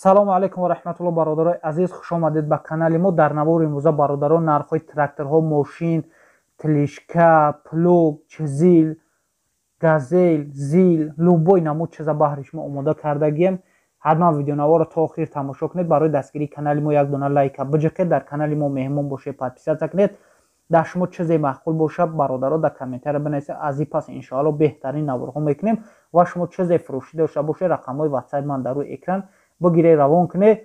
Салому алайкум ва раҳматулло, бародарои азиз, хуш омадед ба канали мо. Дар навори имрӯза, бародарон, нархҳои тракторҳо, мошин, тележка, плуг, чизил, газел, ЗИЛ, любой намуд чиза баҳри шумо омода кардагием. Ҳатман видеонаворро то охир тамошо кунед. Барои дастгирии канали мо як дона лайка биҷиқед, дар канали мо меҳмон бошед, подписаться кунед. Дар шумо чизе маъқул бошад, бародаро, дар комментария бинависед. Аз ин пас, иншоалло, беҳтарин наворҳо мекунем. Ва шумо чизе фурӯшӣ дошта бошед, рақамҳои ватсапи ман дар рӯи экран, бигиред, равон кунед,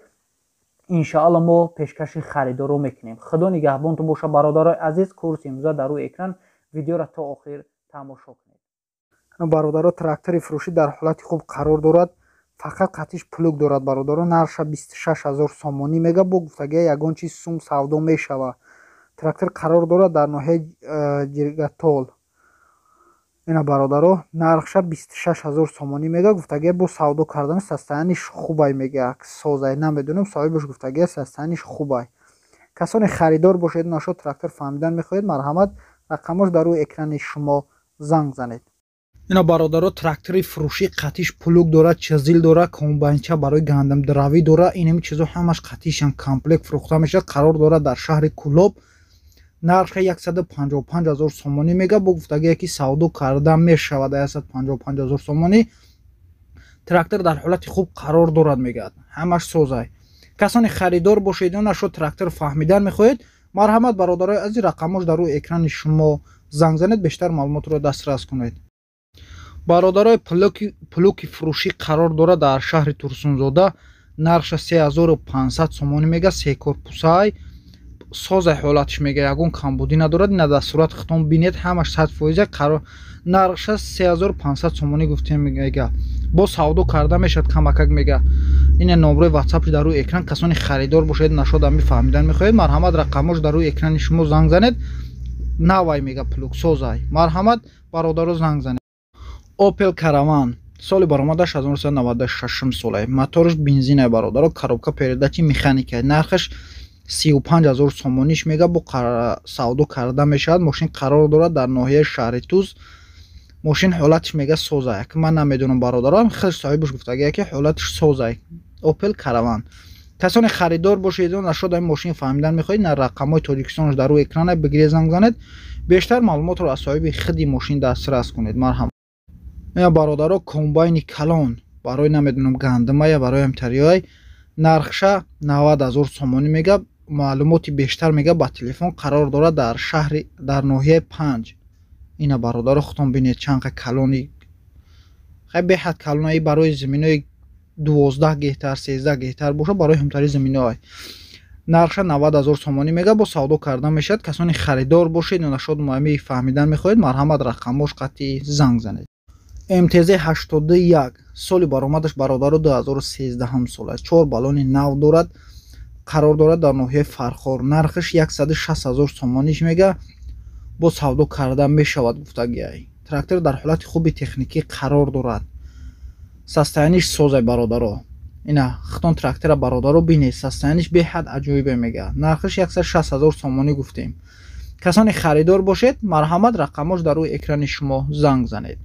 иншоалло, мо пешкаши харидоро мекунем. Худо нигаҳбонтон боша, бародарои азиз. Курси имрӯза дар рӯи экран, видеоро то охир тамошо кунед. Бародаро, трактори фурӯшӣ дар ҳолати хуб қарор дорад, фақат қатиш плуг дорад, бародаро. Нархша 26 000 сомонӣ мега, бо гуфтагия ягон чиз сум савдо мешавад. Трактор қарор дорад дар ноҳияи Ҷиргатол. Ина, бародаро, нархша 26 000 сомонӣ мега, гуфтагия бо савдо кардани состояние ш хубай мега, созай. Намедонам, соҳибаш гуфтагия, состояние ш хубай. Касоне харидор бошед, нашо трактор фаҳмидан мехоҳед, марҳамат, рақамош дар рӯи экрани шумо, занг занед. Ина, бародаро, трактори фурӯшӣ қатиш плуг дорад, чизил дорад, комбайнча барои гандумдравӣ дорад. Инами чизо ҳамаш қатишан комплект фурӯхта мешавад. Қарор дорад дар шаҳри Кӯлоб. Нархи 155 000 сомонӣ мега, бо гуфтагие ки савдо карда мешавад. 155 000 сомонӣ. Трактор дар ҳолати хуб қарор дорад, мегӯяд, ҳамаш созай. Касоне харидор бошед ё нашо трактор фаҳмидан мехоҳед, марҳамат, бародарои азиз, рақамош дар рӯи экрани шумо, занг занед, бештар маълумотро дастрас кунед. Бародарои, плуги фурӯшӣ қарор дорад дар шаҳри Турсунзода. Нархша 3500 сомонӣ мега, се корпусай, созай ҳолатш мега, ягон камбудӣ надорад. Ина дар сурат хитон бинед, ҳамаш 100%. Қарор нархша 3500 сомонӣ гуфтем мега, бо савдо карда мешавад камакак мега. Ина номрои ватсапи дар рӯи экран. Касоне харидор бошед, нашод ами фаҳмидан мехоҳед, марҳамат, рақамош дар рӯи экрани шумо, занг занед. Навай мега, плуг созай. Марҳамат, бародаро, занг занед. Опел Караван, соли баромадаш 1996 солае, мотораш бензинае, бародаро, коробка передачи механика. Нархаш 35 000 сомониш мега, бо савдо карда мешавад. Мошин қарор дорад дар ноҳияи шаҳри Туз. Мошин ҳолатиш мега созай, ман намедонам, бародаро, хел соҳибаш гуфтагия ки ҳолатиш созай. Опел Караван, касоне харидор бошед, нашод ами мошин фаҳмидан мехоҳед, на рақамҳои Тоҷикистонаш дар рӯи экрана, бигиред, занг занед, бештар маълумотро аз соҳиби худи мошин дастрас кунед. Марҳамат. Бародаро, комбайни калон барои, намедонам, гандумая, барои ҳамтариёй, нархша 90 000 сомонӣ мега, маълумоти бештар мега ба телефон. Қарор дорад дар шаҳри, дар ноҳияи Панҷ. Ина, бародаро, худтон бинед, чанқа калони, хай, беҳад калонаи, барои заминои 12 гектар, 13 гектар боша, барои ҳамтари заминоай. Нархша 90 000 сомонӣ мега, бо савдо карда мешавад. Касоне харидор бошед, нашод муами фаҳмидан мехоҳед, марҳамат, рақамош қатъи, занг занед. МТЗ 81, соли баромадаш, бародаро, 2013 сол аст, чор баллони нав дорад. Қарор дорад дар ноҳияи Фархор. Нархаш 160 000 сомониш мега, бо савдо карда мешавад гуфтагиай. Трактор дар ҳолати хуби техникӣ қарор дорад, состояние ш созай, бародаро. Ина хитон трактора, бародаро, бинед, состояние ш беҳад аҷоибе мега. Нархаш 160 000 сомонӣ гуфтем. Касоне харидор бошед, марҳамат, рақамош дар рӯи экрани шумо, занг занед.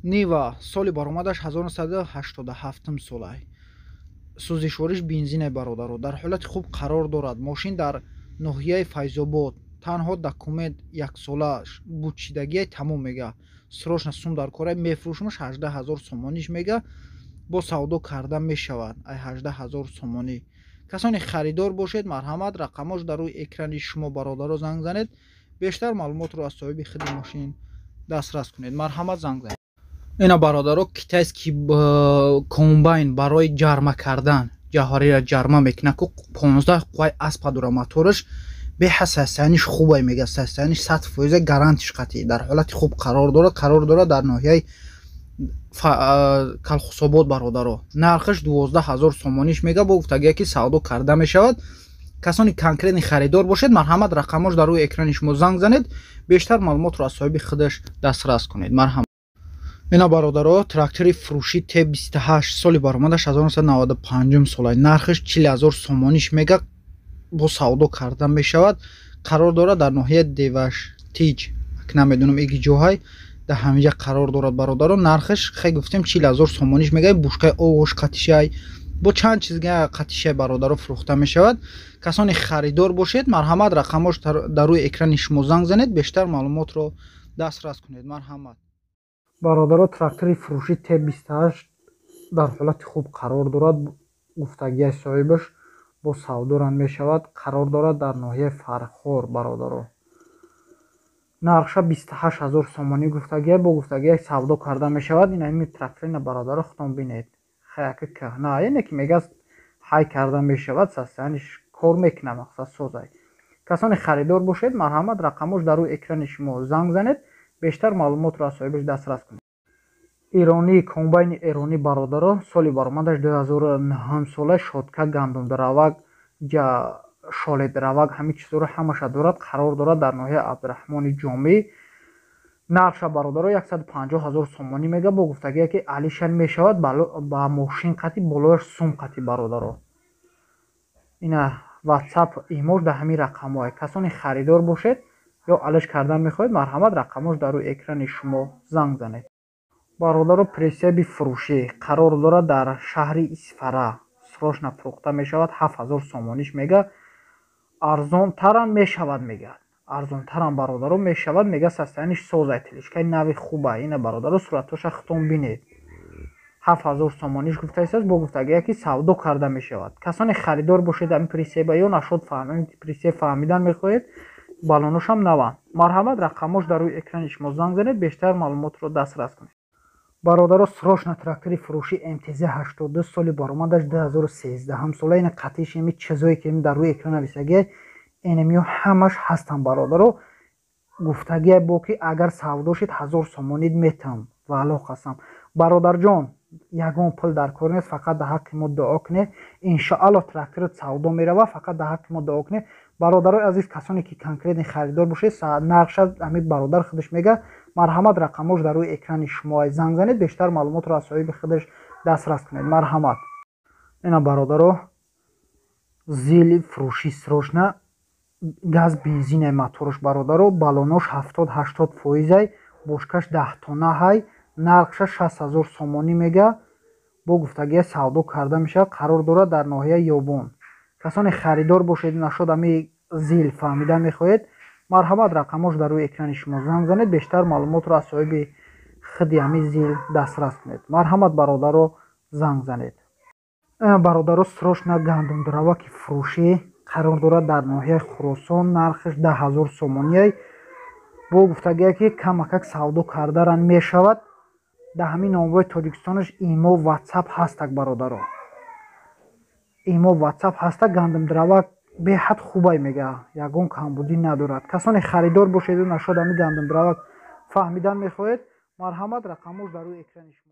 Нива, соли баромадаш 1987 солай, сӯзишвориш бензине, бародаро, дар ҳолати хуб қарор дорад. Мошин дар ноҳияи Файзобод, танҳо документ яксола бучидагия тамом мега. Срочно сум дар кора, мефурӯшмаш 18 000 сомониш мега, бо савдо карда мешавад ай 18 000 сомонӣ. Касоне харидор бошед, марҳамат, рақамош дар рӯи экрани шумо, бародаро, занг занед, бештар маълумотро аз соҳиби худи мошин дастрас кунед. Марҳамат, занг занед. Ина, бародаро, китайский комбайн барои ҷарма кардан, ҷавҳарира ҷарма мекунад ку, 15 қувваи аспа дора мотораш, беҳад состояние ш хубай мега, состояние ш 100%, гарантиш қатъӣ, дар ҳолати хуб қарор дорад. Қарор дорад дар ноҳияи Калхусобод, бародаро. Нархаш 12 000 сомониш мега, бо гуфтагия ки савдо карда мешавад. Касони конкретный харидор бошед, марҳамат, рақамош дар рӯи экрани шумо, занг занед, бештар маълумотро аз соҳиби худаш дастрас кунед. Марҳамат. Ина, бародаро, трактори фурӯшӣ Т28, соли баромадаш 1995 сола, нархаш 40 000 сомониш мега, бо савдо карда мешавад. Қарор дорад дар ноҳияи Деваштич, намедонам иги ҷоҳай, дар ҳаминҷа қарор дорад, бародаро. Нархаш, хай, гуфтем, 40 000 сомониш мега, бушкаи овош қатишай. Бо чанд чизга қатиша, бародаро, фурӯхта мешавад. Касоне харидор бошед, марҳамат, рақамош дар рӯи экрани шумо, занг занед, бештар маълумотро дастрас кунед. Марҳамат, бародаро. Трактори фурӯшӣ Т28 дар ҳолати хуб қарор дорад. Гуфтагиаш соҳибаш, бо савдорам мешавад. Қарор дорад дар ноҳияи Фархор, бародаро. Нархша 28 000 сомонӣ гуфтагия, бо гуфтагиаш савдо карда мешавад. Ин ҳамин тракторина, бародаро, худтон бинед. Хаяки кӯҳна ине ки мегӯяд, ҳай карда мешавад, состояние ш кор мекунад, мақсад созай. Касоне харидор бошед, марҳамат, рақамош дар рӯи экрани шумо, занг занед, бештар маълумотро аз соҳибаш дастрас кунед. Иронӣ, комбайни эронӣ, бародаро, соли баромадаш 2009 сола, щётка, гандумдаравак, шоледравак, ҳамин чизҳоро ҳамаша дорад. Қарор дорад дар ноҳияи Абдураҳмони Ҷомӣ. Нархша, бародаро, 150 000 сомонӣ мега, бо гуфтагие ки алишан мешавад, ба мошин қати, болояш сум қати. Бародаро, ина Ватсап, имош дар ҳамин рақамҳое. Касоне харидор бошед ё алиш кардан мехоҳед, марҳамат, рақамҳош дар рӯи экрани шумо, занг занед. Бародаро, прицеп и фурӯшӣ қарор дорад дар шаҳри Исфара, срочно фурӯхта мешавад. 7000 сомониш мега, арзонтарам мешавад мега, арзонтарам, бародаро, мешавад мега. Состояние ш созай, тележка и нави хуба. Ина, бародаро, суратҳоша худтон бинед. 7000 сомониш гуфтаистааст, бо гуфтагие ки савдо карда мешавад. Касоне харидор бошед ами прицеп а ё нашод прицеп фаҳмидан мехоҳед, балоношам наванд, марҳамат, рақамҳош дар рӯи экрани шумо, занг занед, бештар маълумотро дастрас кунед. Бародаро, срочно трактори фурӯши МТЗ 82, соли баромадаш 2013 сола. Ина қатиш ими чизое ки дар рӯи экран нависагия, энемиё ҳамаш ҳастанд, бародаро. Гуфтагия бо ки агар савдо шид, 1000 сомонид метам. Ваалло қасам, бародарҷон, ягон пул дар кор нест, фақат дар ҳаққи мо дуо кунед. Иншоалло, тракторот савдо мерава, фақат дар ҳаққи мо дуо кунед. Бародарои азиз, касоне ки конкретный харидор бошед, нархша ҳамин бародар худаш мега. Марҳамат, рақамҳош дар рӯи экрани шумо, занг занед, бештар маълумотро аз соҳиби худаш дастрас кунед. Марҳамат. Ина, бародаро, ЗИЛ и фурӯшӣ срочно, газ, бензинай моторш, бародаро, балонош 70-80 фоизай, бочка ш 10 тонна ҳай. Нархша 60 000 сомонӣ мега, бо гуфтагия савдо карда мешавад. Қарор дорад дар ноҳияи Ёбон. Касоне харидор бошед, нашод ами ЗИЛ фаҳмида мехоҳед, марҳамат, рақамҳош дар рӯи экрани шумо, занг занед, бештар маълумотро аз соҳиби худи ҳамин ЗИЛ дастрас кунед. Марҳамат, бародаро, занг занед. Бародаро, срочно гандумдараваки фурӯшӣ қарор дорад дар ноҳияи Хуросон. Нархаш 10 000 сомониай, бо гуфтагие ки камакак савдо кардаран мешавад. Дар ҳамин номҳои Тоҷикистонаш имо, Ватсап ҳастак, бародаро, имо, Ватсап ҳастак. Гандумдаравак беҳад хубай мега, ягон камбудӣ надорад. Касоне харидор бошеду нашод ами гандумдаравак фаҳмидан мехоҳед, марҳамат, рақамҳош дар рӯи экрани шумо.